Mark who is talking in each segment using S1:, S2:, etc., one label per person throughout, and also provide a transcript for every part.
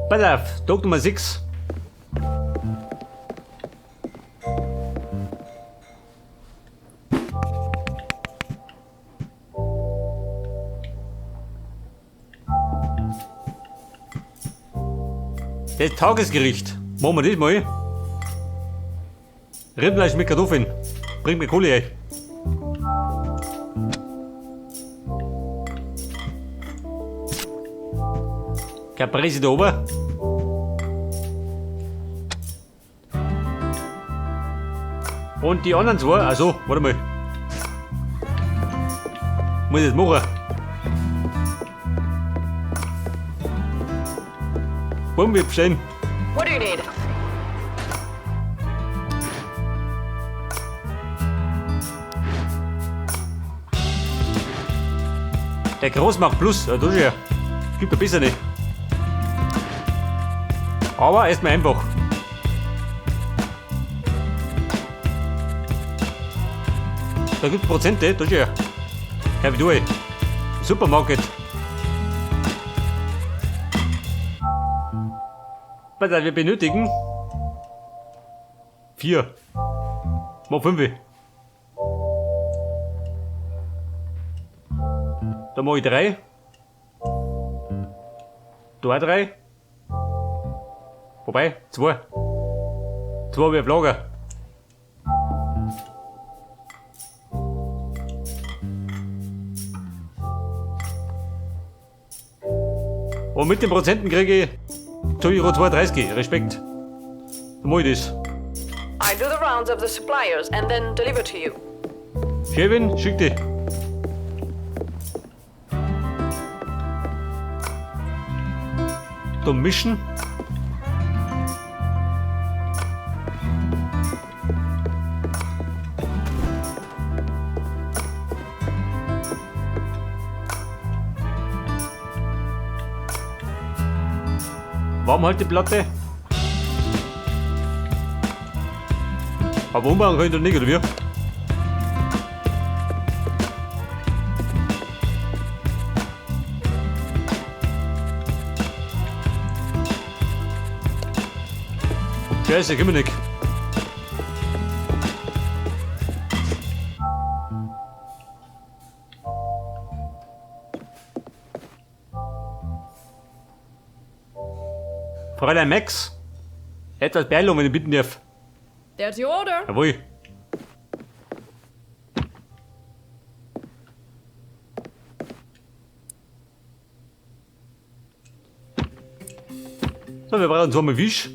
S1: Pass auf, Tag Nummer 6. Das Tagesgericht. Machen wir das mal. Rindfleisch mit Kartoffeln. Bringt mir Kohle ein. Caprese da oben. Und die anderen zwei, also, warte mal. Muss ich jetzt machen. Bumm, wir bestellen.
S2: What do you need?
S1: Der Großmarkt Plus, ja, das ist ja. Gibt ein bisschen nicht. Aber erstmal einfach. Da gibt's Prozente, das ist ja. Hör wie du, Supermarket. Pass auf, wir benötigen 4. Mal 5. Da mach ich 3. Da auch 3. Wobei, 2. 2 hab ich auf Lager. Und mit den Prozenten kriege ich 2,32 Euro. Respekt. Dann mach ich das.
S2: I do the rounds of the suppliers and then deliver to you.
S1: Kevin, schick dich. Da mischen. Warmhalteplatte. Aber umbauen kann ich da nicht, oder wie? Scheiße, können wir nicht. Fräulein Max, etwas Beeilung, wenn ich bitten darf.
S2: There's your order.
S1: Jawohl. So, wir brauchen zweimal Fisch.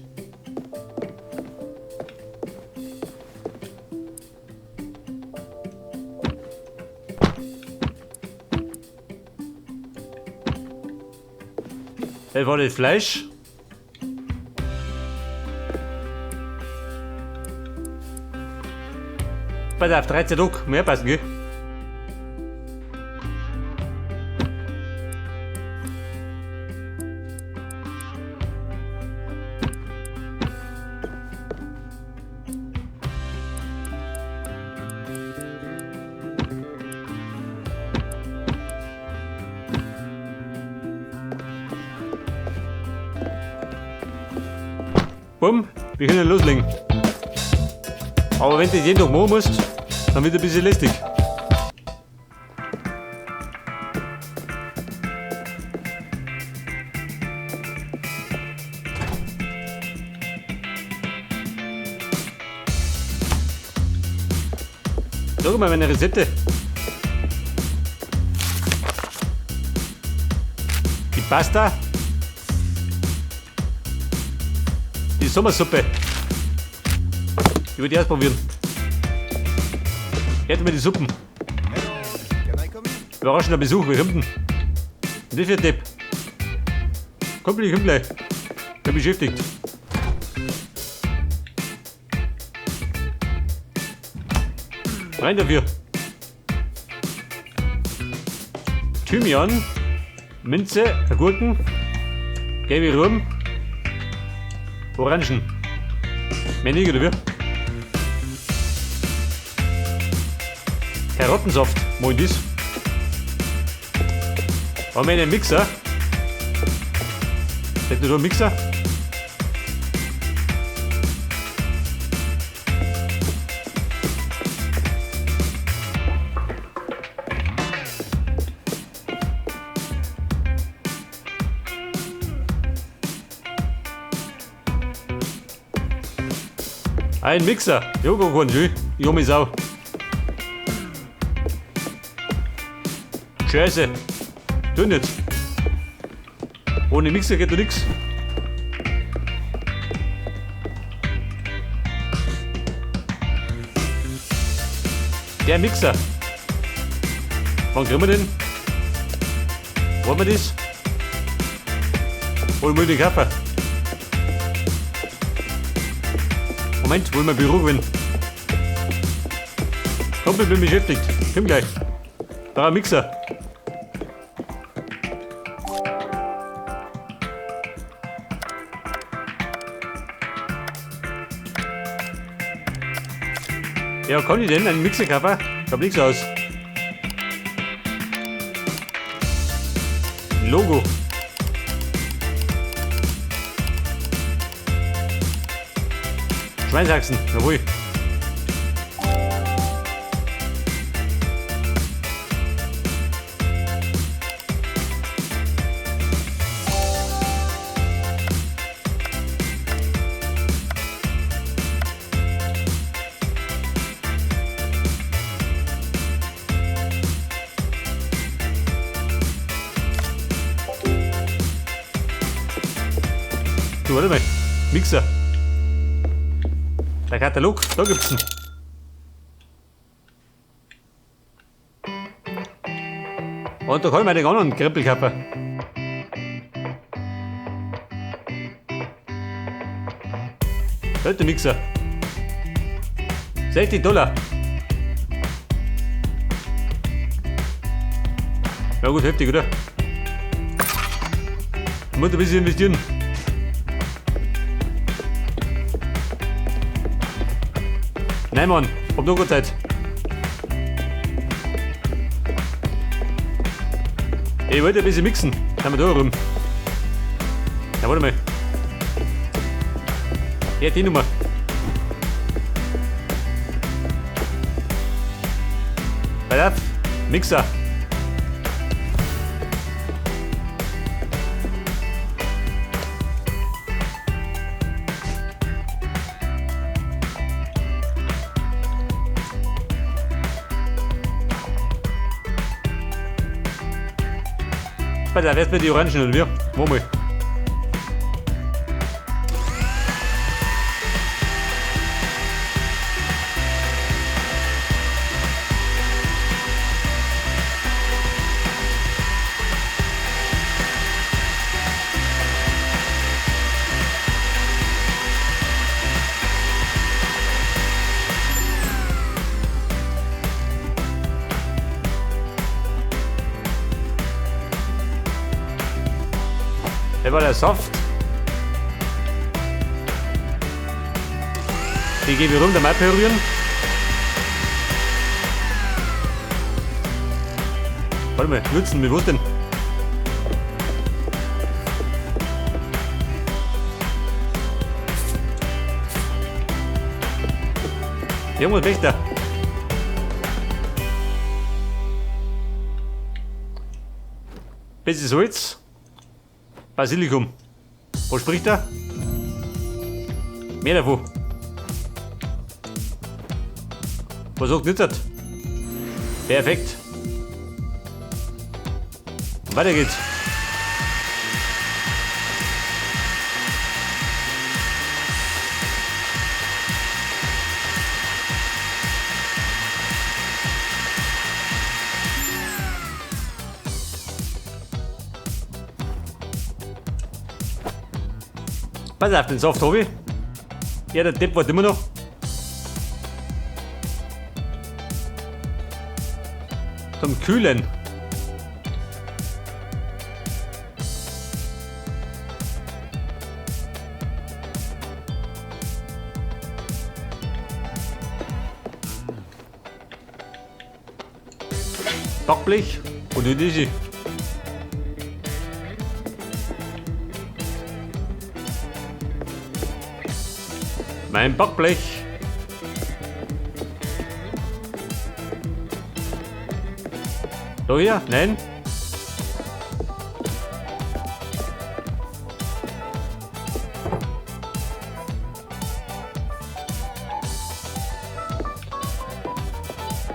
S1: Das war das Fleisch. Pass auf, 13 Druck, mehr passen, gell? Bumm, wir können loslegen. Aber wenn du das jeden Tag machen musst, dann wird es ein bisschen lästig. Schau mal meine Rezepte. Die Pasta. Die Sommersuppe. Ich würde die ausprobieren. Jetzt mal die Suppen. Überraschender Besuch, wer kommt denn? Und das für ein Depp. Komm, ich komm gleich. Bin beschäftigt. Rein dafür. Thymian, Minze, Gurken, gelbe Rum, Orangen. Mehr nicht, oder wie? Karottensaft, moin das. Haben wir einen Mixer? Seid ihr da ein Mixer? Ein Mixer. Jo, Junge Sau. Scheiße. Tu nicht. Ohne Mixer geht doch nix. Der Mixer. Wann kriegen wir den? Wollen wir das? Hol mir den Kaffee. Moment, wo ich mein Büro bin. Komm, ich bin beschäftigt. Komm gleich. Da ein Mixer. Ja, kann ich denn einen Mixer kaufen? Ich hab nichts aus. Logo. Schweinshaxen, jawohl. Du, warte mal. Mixer. Der Katalog, da gibt's ihn. Und da kann ich mir den anderen Krempel kaufen. Da ist der Mixer. $60. Ja gut, heftig, oder? Ich muss ein bisschen investieren. Nein, Mann, hab noch keine Zeit. Ich wollte ein bisschen mixen. Dann wir da rum. Ja, warte mal. Ja, die Nummer. Pass auf, Mixer. Pass auf, erstmal die Orangen oder wie? Mach mal. Der war der Saft. Die gebe ich rum, der Mappe rühren. Warte mal, nutzen, wie was denn? Irgendwas weg da. Bisschen Salz. Basilikum. Was spricht da? Mehr davon. Was sagt jetzt? Perfekt. Und weiter geht's. Pass auf, den Saft hab ich. Ja, der Depp wartet immer noch. Zum Kühlen. Backblech und die. Mein Backblech. Da hier? Nein.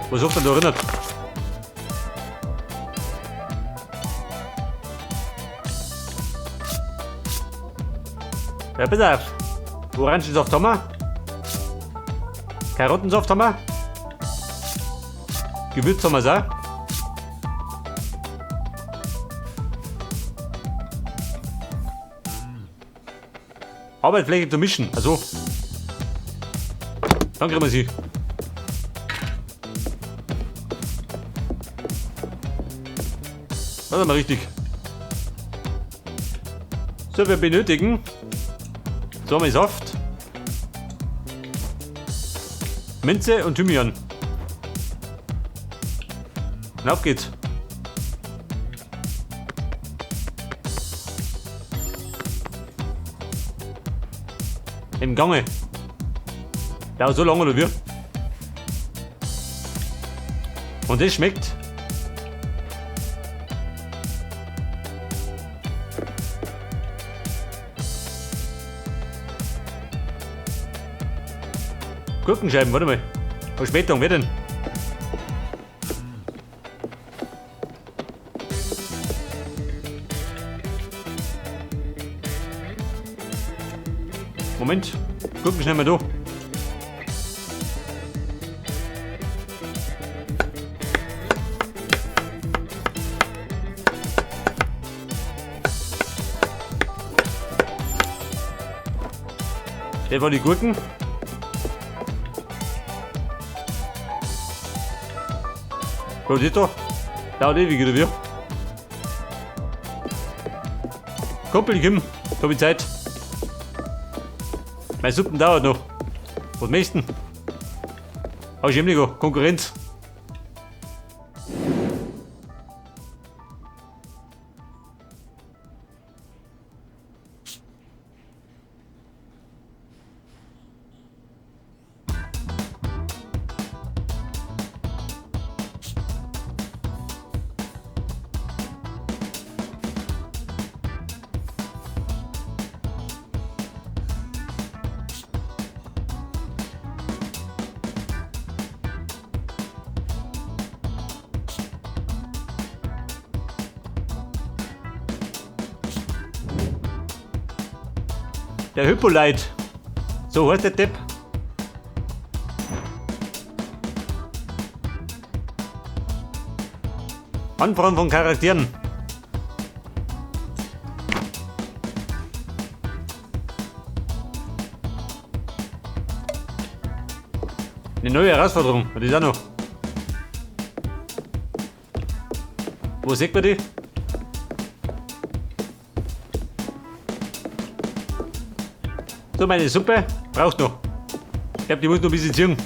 S1: Was hat denn da erinnert? Ja, pass auf. Orangensaft haben wir. Karottensaft haben wir. Gewürz haben wir auch. Arbeitsfläche zu mischen. Also. Dann kriegen wir sie. Das ist mal richtig. So, wir benötigen so Saft, Minze und Thymian. Und auf geht's. Im Gange. Dauert so lange oder wie? Und das schmeckt. Gurkenscheiben, warte mal. Verspätung, wer denn? Moment, Gurkenscheiben wir da. Der war die Gurken. Was ist da? Dauert ewig, oder wie? Kumpel, komm, da hab ich Zeit. Meine Suppen dauert noch. Was möchtest du? Hab ich eben Konkurrenz. Der Hippolyte. So heißt der Depp. Anfragen von Charakteren. Eine neue Herausforderung, das ist auch noch. Wo sieht man die? So, meine Suppe braucht noch. Ich glaub, die muss noch ein bisschen ziehen.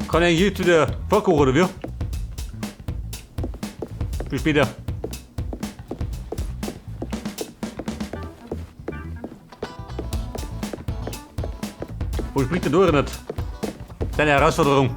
S1: Kann ich eigentlich jetzt wieder vorkochen, oder wie? Bis später. Wo spricht der Dore nicht? Deine Herausforderung.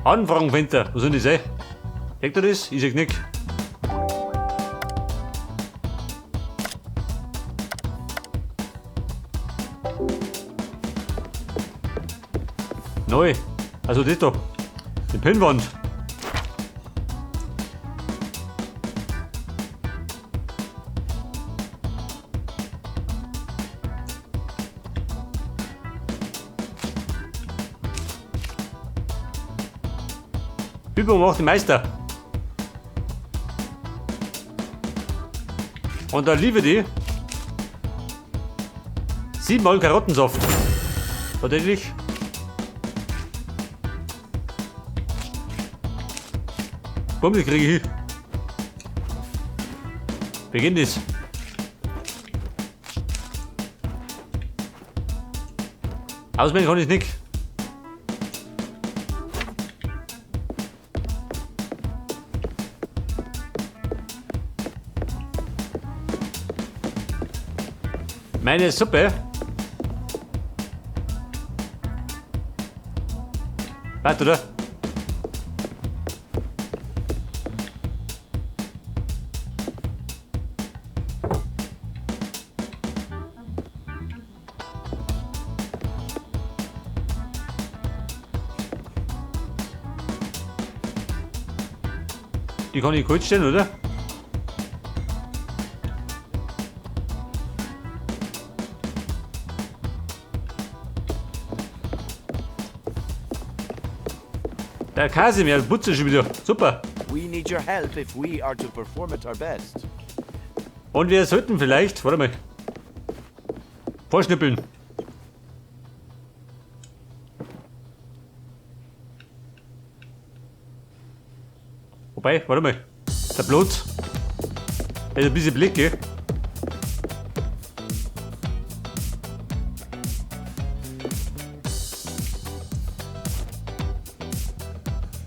S1: Anfragenfenster, was soll das sein? Denkt ihr das? Ich sag nix. Neu. Also das da. Die Pinnwand. Übung macht den Meister. Und da liebe die 7-mal Karottensaft. Tatsächlich. Komm, die kriege ich hin. Wie geht das? Auswählen kann ich nicht. Meine Suppe. Warte, oder? Die kann ich kurz stellen, oder? Der Kasimir putzt schon wieder. Super.
S3: We need your help if we are to perform at our best.
S1: Und wir sollten vielleicht, warte mal, vorschnippeln. Wobei, warte mal, der Blut ist ein bisschen Blick, gell?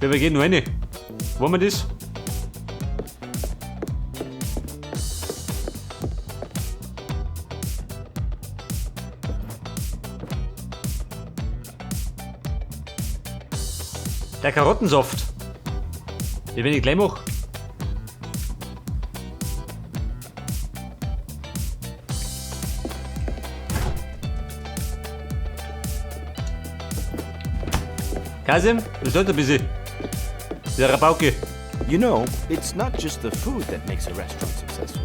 S1: Ja, wir gehen nur rein. Wollen wir das? Der Karottensaft. Den werde ich gleich machen. Kasim, du solltest ein bisschen. Der Rabauke.
S3: You know, it's not just the food that makes a restaurant successful.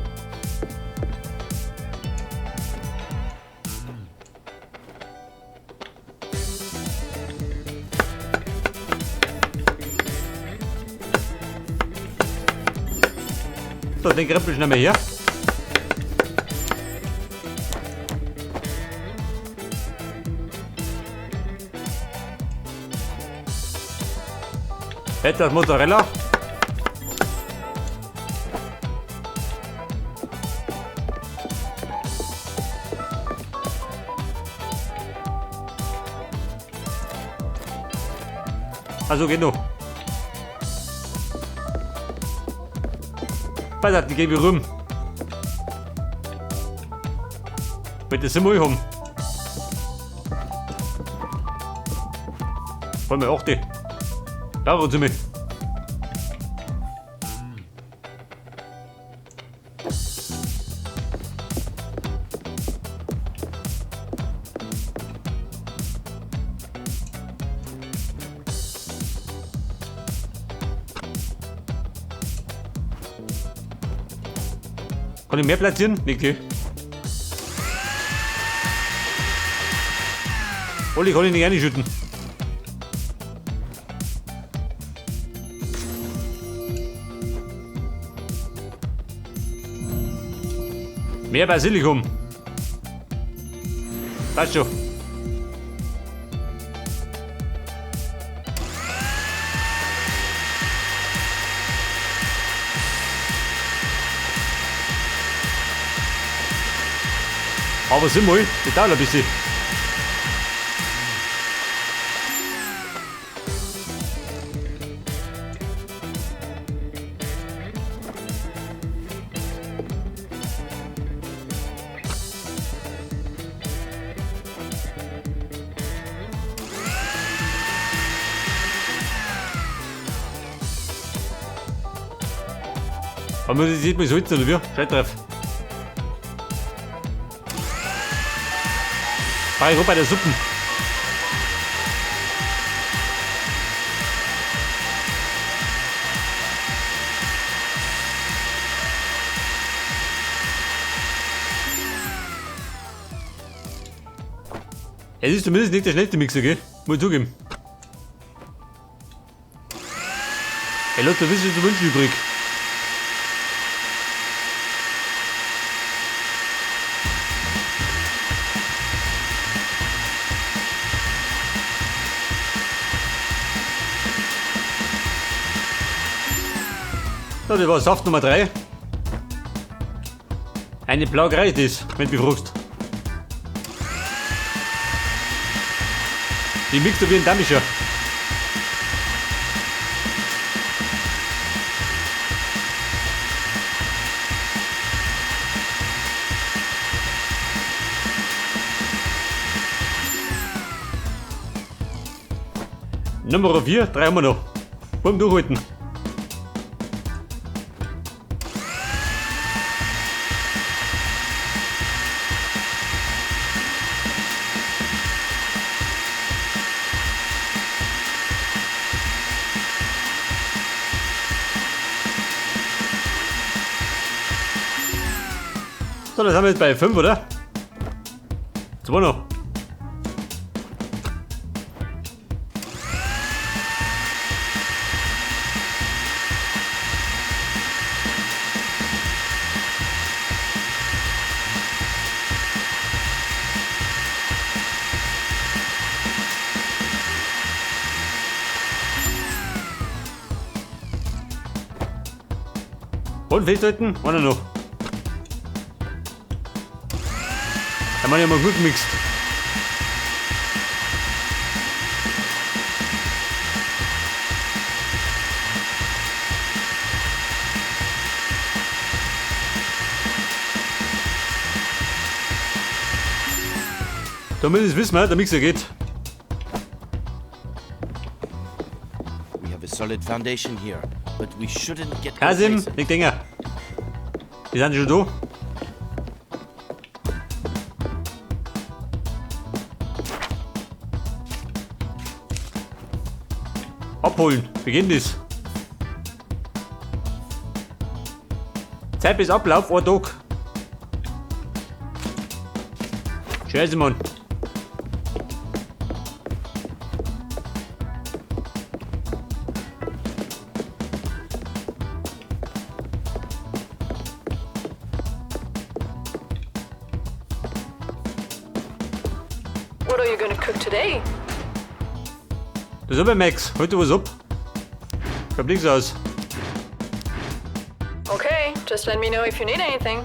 S1: So, den Krempel schnell mal her. Etwas Mozzarella. Also geht noch. Pass die gebe ich rum. Bitte sind wir haben. Wollen wir auch die. Da sind wir. Kann ich mehr platzieren? Nicht, gell? Olli, kann ich nicht reinschütten. Mehr Basilikum. Passt schon. Aber sind wir, das dauert ein bisschen. Aber man sieht mich so jetzt, oder wie? Scheiß drauf. Fahr ich bei der Suppen. Es ist zumindest nicht der schnellste Mixer, gell? Muss ich zugeben. Ey Leute, du bist zu wünschen übrig. So, das war Saft Nummer 3. Eine Plaugerei ist das, wenn du mich fragst. Die mixt du wie ein Damischer. Nummer 4, 3 haben wir noch. Bumm, durchhalten. So, das haben wir jetzt bei 5, oder? 2 noch. Und festhalten, einer noch. Da haben wir ja mal gut gemixt. Damit wissen wir, der Mixer geht.
S3: We have a solid foundation here, but we shouldn't get
S1: Kasim, nicht Dinger. Die sind schon da. Abholen. Beginnt es. Zeit bis Ablauf, ein Tag. Scheiße, Mann.
S2: What are you gonna cook today?
S1: Das ist aber Max. Heute was ab. Schaut nichts aus.
S2: Okay, just let me know if you need anything.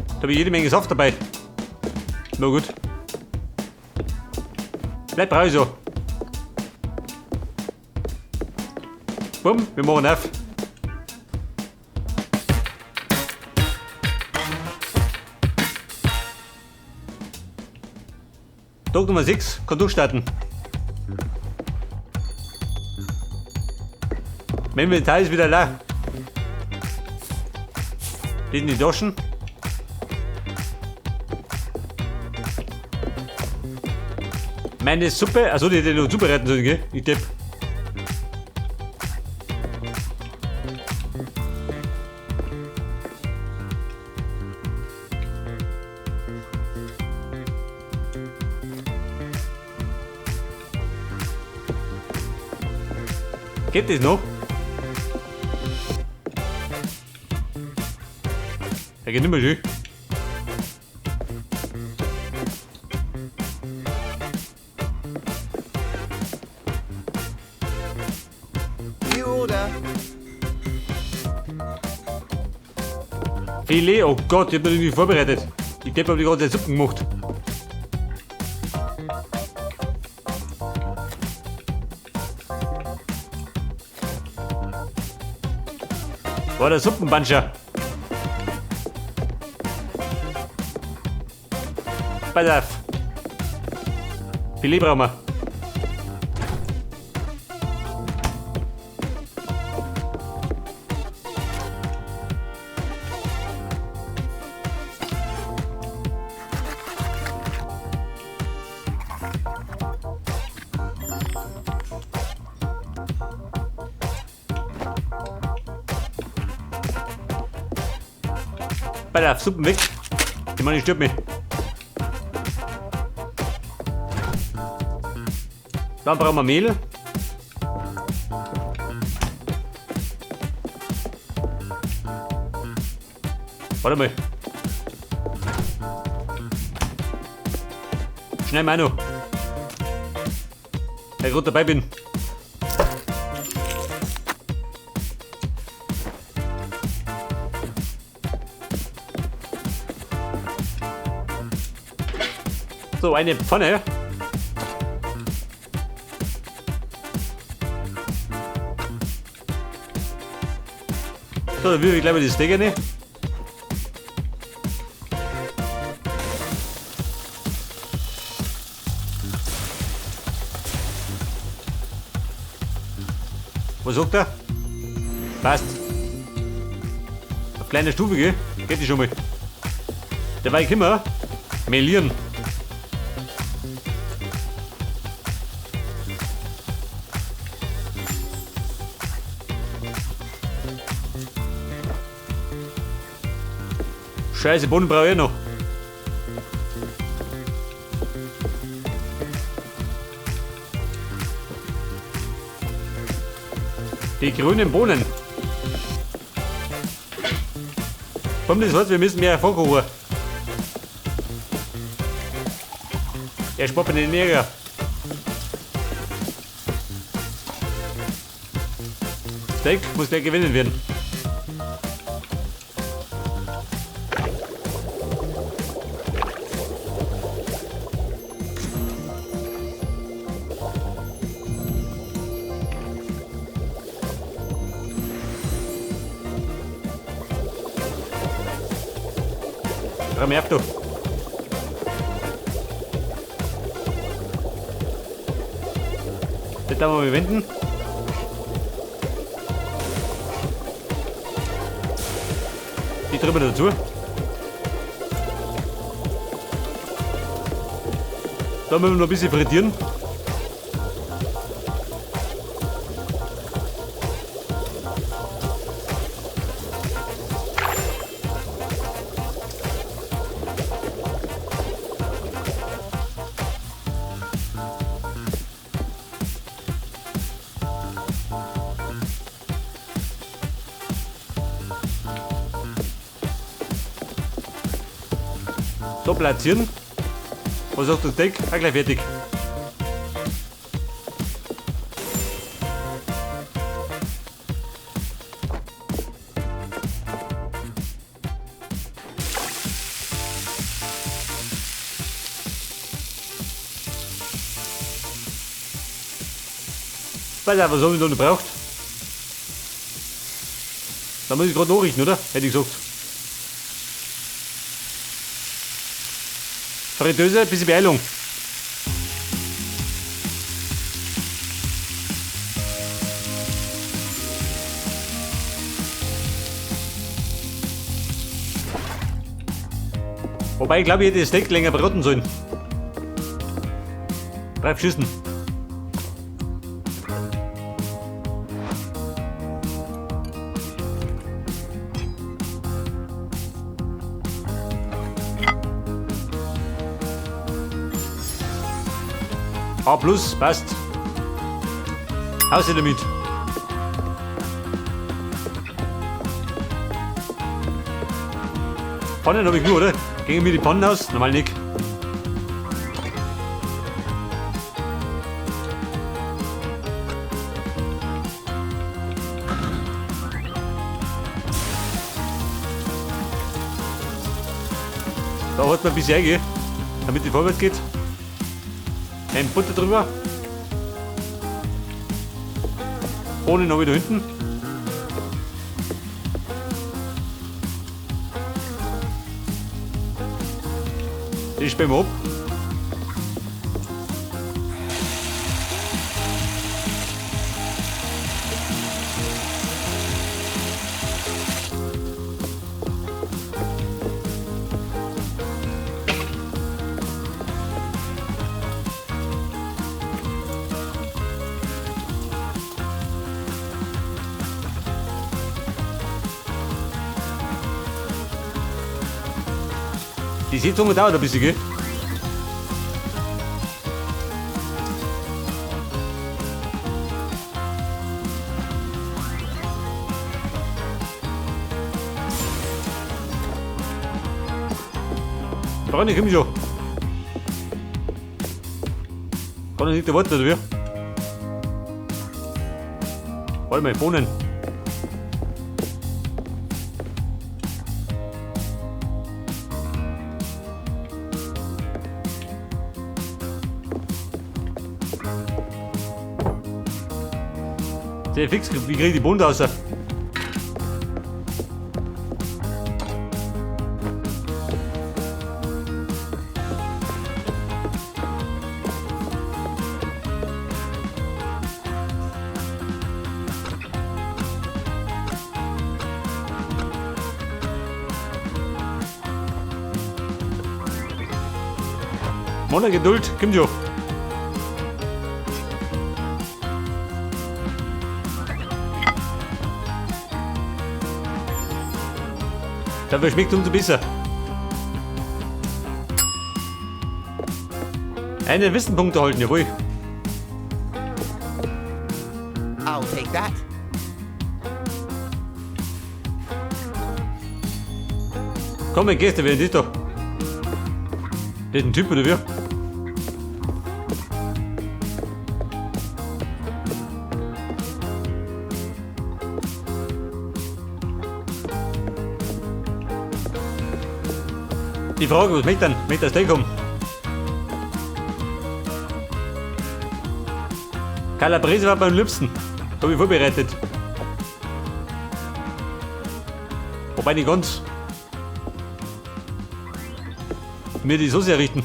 S1: Da habe ich jede Menge Saft dabei. Na gut. Bleib brav so. Bumm, wir machen auf. Tag Nummer 6 kann durchstarten. Mein Inventar ist wieder leer. Die in die Taschen. Meine Suppe, also die hätte ich noch zubereiten sollen, gell? Ich depp. Geht das noch? Er geht nicht mehr schön.
S3: New order.
S1: Filet, oh Gott, ich hab mich nicht vorbereitet. Ich depp hab die ganze Suppen gemacht. War der Suppenbanscher. Pass auf. Filet brauchen wir. Pass auf, Suppen weg. Die Mann, stört mich. Dann brauchen wir Mehl. Warte mal. Schnell mal noch. Weil ich gerade dabei bin. So, eine Pfanne. So, dann würfe ich gleich mal die Steak rein. Was sagt er? Passt. Auf kleiner Stufe, gell? Geht die schon mal. Dabei können wir melieren. Scheiße, Bohnen brauche ich noch. Die grünen Bohnen. Komm, das heißt, wir müssen mehr vorkochen. Er spart mir den Ärger. Steak muss der gewinnen werden. Komm her, du. Das darf man mal wenden. Die drüber dazu. Da müssen wir noch ein bisschen frittieren. So platzieren. Was sagt das Deck? Ah, gleich fertig. Weiß auch, was habe ich noch gebraucht? Da muss ich gerade nachrichten, oder? Hätte ich gesagt. Fritteuse, ein bisschen Beeilung. Wobei, ich glaube, ich hätte das Steak länger braten sollen. Drauf schießen. A plus, passt. Haus damit. Pfannen habe ich nur, oder? Gehen mir die Pfannen aus? Normal nicht. Da hat man ein bisschen eingehen, damit die vorwärts geht. Ein Butter drüber. Bohnen habe ich da hinten. Die sperren wir ab. Die Sitzung dauert ein bisschen, gell? Freunde, komm schon. Kann ich nicht erwarten, oder wie? Warte mal, Bohnen. Sehr fix, wie krieg ich die Bohnen raus? Mona Geduld, komm schon. Dafür schmeckt umso besser. Einen Wissenpunkt erhalten, jawohl.
S3: I'll take that.
S1: Komm, Gäste, wer ist das da? Das ist ein Typ, oder wie? Die Frage, was möchte denn? Möchte das Steak haben? Calabrese war beim liebsten. Hab ich vorbereitet. Wobei nicht ganz. Mir die Soße errichten.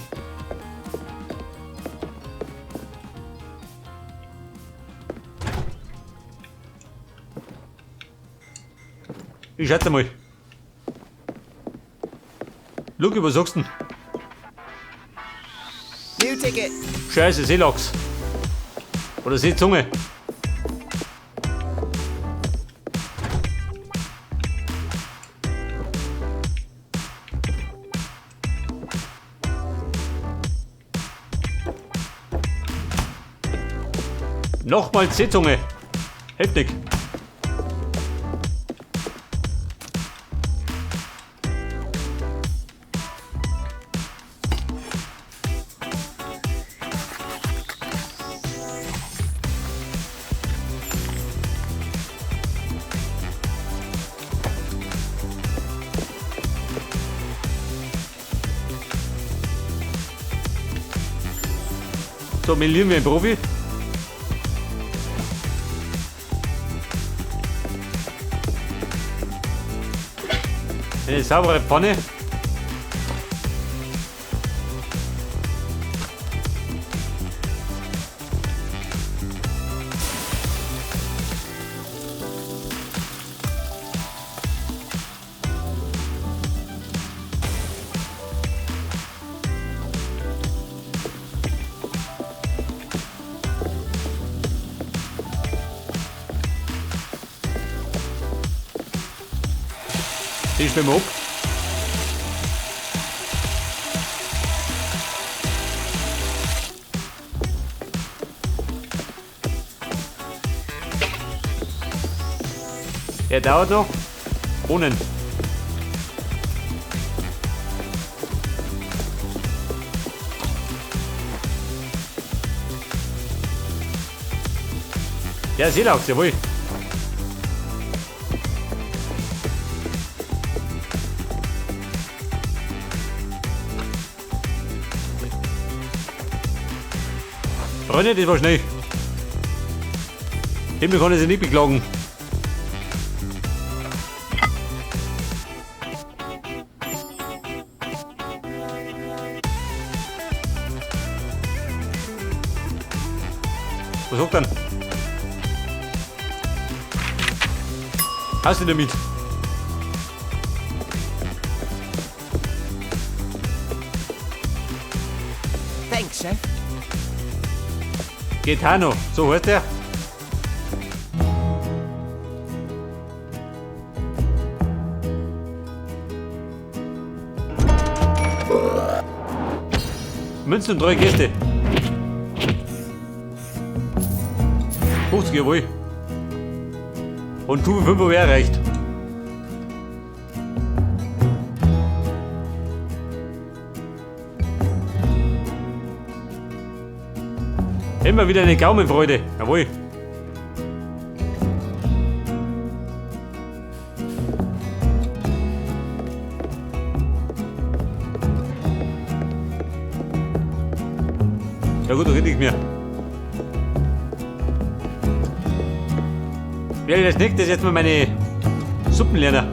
S1: Ich schätze mal. Luki, was sagst du denn?
S3: New ticket.
S1: Scheiße, Seelachs. Oder Seezunge. Nochmal Seezunge. Heftig. So, melieren wir ein Profi. Eine saubere Pfanne. Die schwimmen ab. Der dauert noch. Bohnen. Ja, Seelachs, jawohl. Freunde, das war schnell. Himmel kann ich sich nicht beklagen. Was sagt denn? Hast du damit?
S3: Thanks, Chef.
S1: Gaetano, so heißt der. Münzen und 3 Gäste. 50, jawohl. Und Tube 5 wäre erreicht. Immer wieder eine Gaumenfreude. Jawohl. Ja gut, da geht nichts mehr. Werde ich als nächstes jetzt mal meine Suppen lernen.